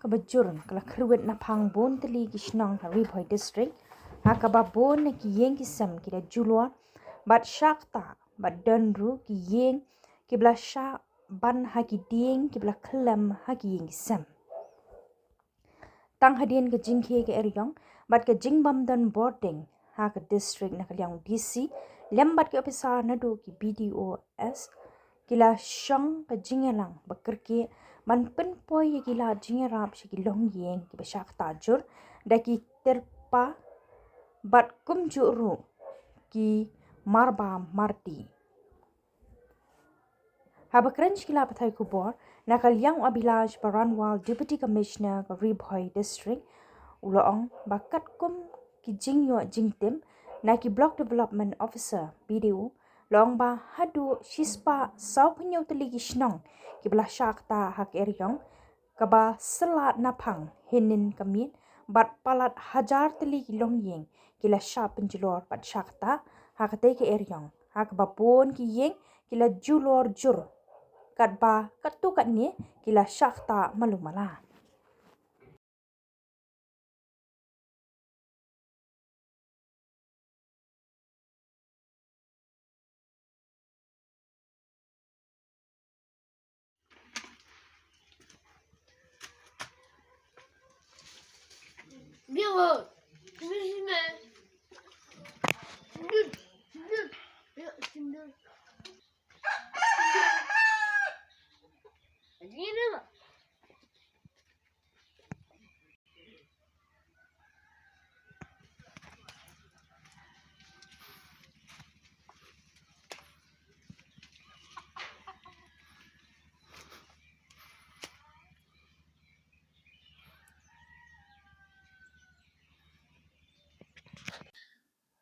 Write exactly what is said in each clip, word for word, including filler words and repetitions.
kaba jur ka la kyrwit naphang bun tylli ki shnong ha Ri Bhoi District, ha kaba bun na ki ïing ki sem ki la julor bad shah ktah, bad don ruh ki ïing kiba la shah ban ha ki dieng kiba la khyllem ha ki ïing ki sem. Tang hadien ka jingkhie ka eriong bad ka jingbym don bording ha ka district, na ka liang u D C lem bad ki ophisar naduh ki B D Os ki la shong ka jingïalang ba kyrkieh ban pynpoi ïa ki lad jingïarap sha ki longïing kiba shah ktah jur da ki tirpa bad kumjuh ruh ki marbam mardih. Haba kren sha ki lad pathai khubor, na ka liang u Abhilash Baranwal, Deputy Commissioner ka Ri Bhoi District, u la ong ba katkum ki jingïoh jingtip na ki Block Development Officer, B D O, la ong ba haduh shispah sawphew hynñiew tylli ki shnong kiba la shah ktah ha ka eriong, kaba syllah naphang hynnin ka miet, bad palat hajar tylli ki longïing ki la shah pynjulor bad shah ktah ha katei ka eriong, ha kaba bun ki ïing ki la julor jur, katba katto katne ki la shah ktah malu mala.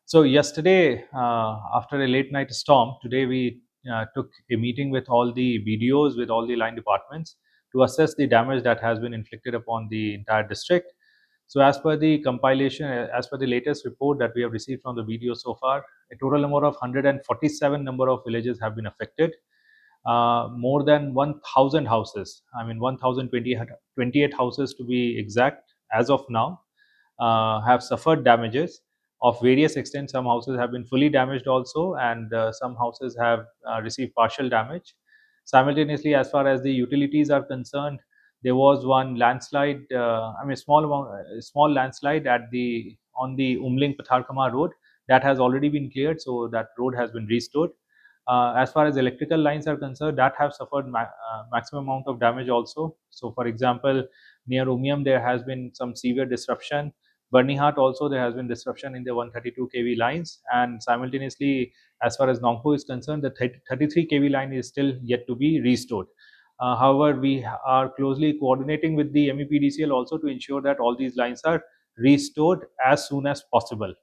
So yesterday, uh, after a late night storm, today we uh, took a meeting with all the B D Os, with all the line departments, to assess the damage that has been inflicted upon the entire district. So as per the compilation, uh, as per the latest report that we have received from the B D O so far, a total number of hundred and forty-seven number of villages have been affected. Uh, more than one thousand houses, I mean, one thousand twenty-eight houses to be exact, as of now, uh, have suffered damages of various extent. Some houses have been fully damaged also, and uh, some houses have uh, received partial damage. Simultaneously, as far as the utilities are concerned, there was one landslide, uh, I mean, small amount, a small landslide at the, on the Umling Patharkhama road. That has already been cleared, so that road has been restored. Uh, as far as electrical lines are concerned, that have suffered ma-, uh, maximum amount of damage also. So, for example, near Umiam, there has been some severe disruption. Byrnihat also, there has been disruption in the one thirty-two K V lines, and simultaneously, as far as Nongpoh is concerned, the thirty, thirty-three K V line is still yet to be restored. Uh, however, we are closely coordinating with the M E P D C L also to ensure that all these lines are restored as soon as possible.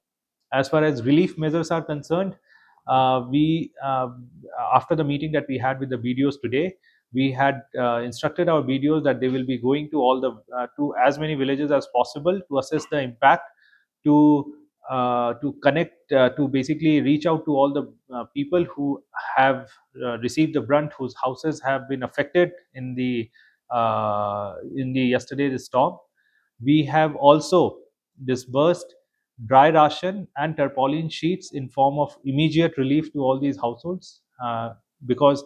As far as relief measures are concerned, uh, we, uh, after the meeting that we had with the B D Os today, we had uh, instructed our B D Os that they will be going to all the, uh, to as many villages as possible to assess the impact, to uh, to connect, uh, to basically reach out to all the uh, people who have uh, received the brunt, whose houses have been affected in the, uh, in the yesterday's storm. We have also disbursed dry ration and tarpaulin sheets in form of immediate relief to all these households, uh, because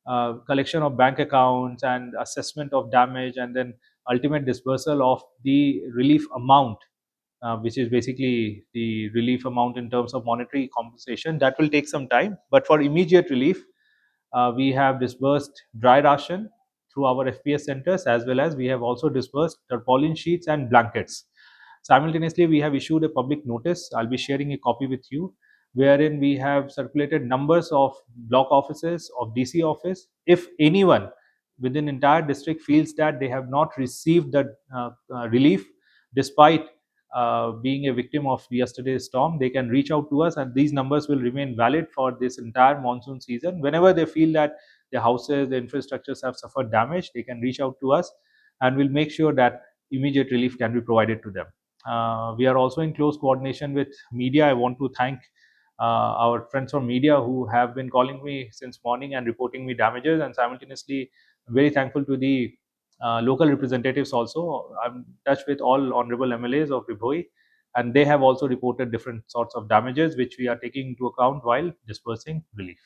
uh, collection of bank accounts and assessment of damage and then ultimate disbursal of the relief amount, uh, which is basically the relief amount in terms of monetary compensation, that will take some time. But for immediate relief, uh, we have disbursed dry ration through our F P S centers, as well as we have also disbursed tarpaulin sheets and blankets. Simultaneously, we have issued a public notice. I'll be sharing a copy with you, wherein we have circulated numbers of block offices, of D C office. If anyone within entire district feels that they have not received the uh, uh, relief despite uh, being a victim of yesterday's storm, they can reach out to us, and these numbers will remain valid for this entire monsoon season. Whenever they feel that their houses, their infrastructures have suffered damage, they can reach out to us, and we'll make sure that immediate relief can be provided to them. Uh, we are also in close coordination with media. I want to thank uh, our friends from media who have been calling me since morning and reporting me damages, and simultaneously, I'm very thankful to the uh, local representatives also. I'm in touch with all honorable M L As of Ri Bhoi, and they have also reported different sorts of damages, which we are taking into account while dispersing relief.